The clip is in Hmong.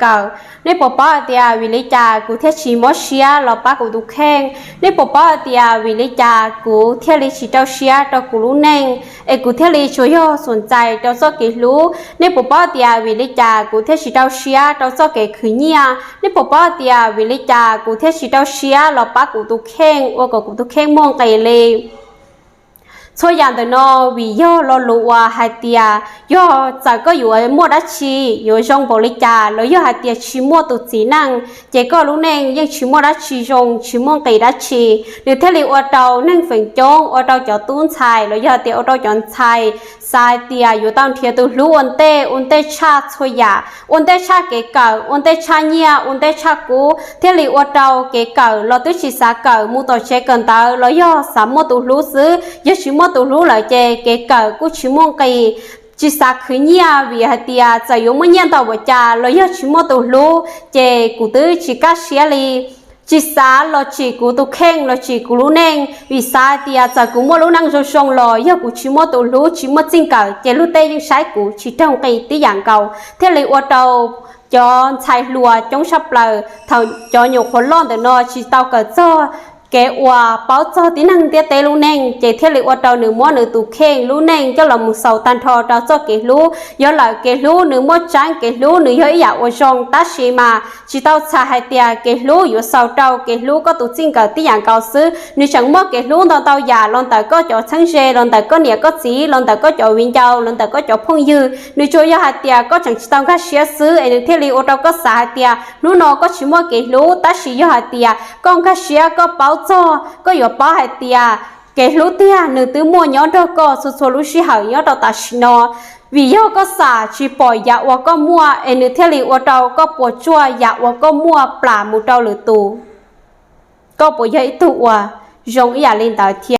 kawm? Nej puas paub hais tias vim li cas kuv thiaj tsis mob siab los pab kuv tus kheej? Nej puas paub hais tias vim li cas kuv thiaj li tsis rau siab rau kuv lub neej, es kuv thiaj li tsuas yog xum ntxais rau txoj kev hlub? Nej puas paub tias vim li cas kuv thiaj tsis rau siab rau txoj kev khwv nyiaj? Nej puas paub tias vim li cas kuv thiaj tsis rau siab los pab kuv tus kheej ua kom kuv tus kheej muaj nqis li? Txhua yam ntawm no vim yog lo lus uas hais tias yog txawm koj yuav muaj dab tsi, yuav zoo npaum li cas, los yog hais tias tsis muaj tus txiv neej, ces koj lub neej yeej tsis muaj dab tsi zoo, tsis muaj nqis dab tsi. Nws thiaj li ua rau neeg feem coob, ua rau cov tub ntxhais los yog tias ua rau cov ntxhais xav hais tias yuav tau nrhiav tus hlub ua ntej, ua ntej tshaj txhua yam, ua ntej tshaj kev kawm, ua ntej tshaj nyiaj, ua ntej tshaj kub, thiaj li ua rau kev kawm los twb tsis xav kawm, mus tom tsev kawm ntawv los yog xav muaj tus hlub xwb. Yog tsis muaj tus hlub lawm ces kev kawm kuj tsis muaj nqis. Tsis xav khwv nyiaj vim hais tias txawm yuav muaj nyiaj ntau npaum cas los yog tsis muaj tus hlub ces kuv twb tsis kaj siab li. Tsis xav los tsim kuv tus kheej los tsim kuv lub neej, vim xav hais tias txawm kuv muaj lub neej zoo zoo los yog kuv tsis muaj tus hlub, tsis muaj txij nkawm, ces luag tej yeej saib kuv tsis raug nqi tib yam nkaus. Thiaj li ua rau cov ntxhais hluas coob tshaj plaws thaum cov nyuam qhuav loj ntawm no tsis tau kawm txog kev uas paub txog tib neeg ntiaj teb lub neej, ces thiaj li ua rau nws muab nws tus kheej lub neej coj los mus xaus tag nrho rau txoj kev hlub. Yog lawm kev hlub nws muaj tseeb, kev hlub nws yog ib yam uas zoo, tab sis mas tsis tau txhais hais tias kev hlub yuav xaus rau kev hlub koj tus txij nkawm tib yam nkaus xwb. Nws tseem muaj kev hlub ntau ntau yam los ntawm koj cov txheeb ze, los ntawm koj niam koj txiv, los ntawm koj cov viv ncaus, los ntawm koj cov phooj ywg. Nws tsuas yog hais tias koj tseem tsis tau nkag siab xwb es nws thiaj li ua rau koj xav hais tias hnub no koj tsis muaj kev hlub, tab sis yog hais tias koj nkag siab koj paub txog, koj yuav paub hais tias kev hlub tiag nws twb muaj nyob nrog koj txhua txhua lub sij hawm nyob rau tam sim no. Vim yog koj xam tsis pom yam uas koj muaj es nws thiaj li ua rau koj puas tsuaj yam uas koj muaj plam mus rau lwm tus. Koj puas yog ib tug uas zoo ib yam li ntawd thiab?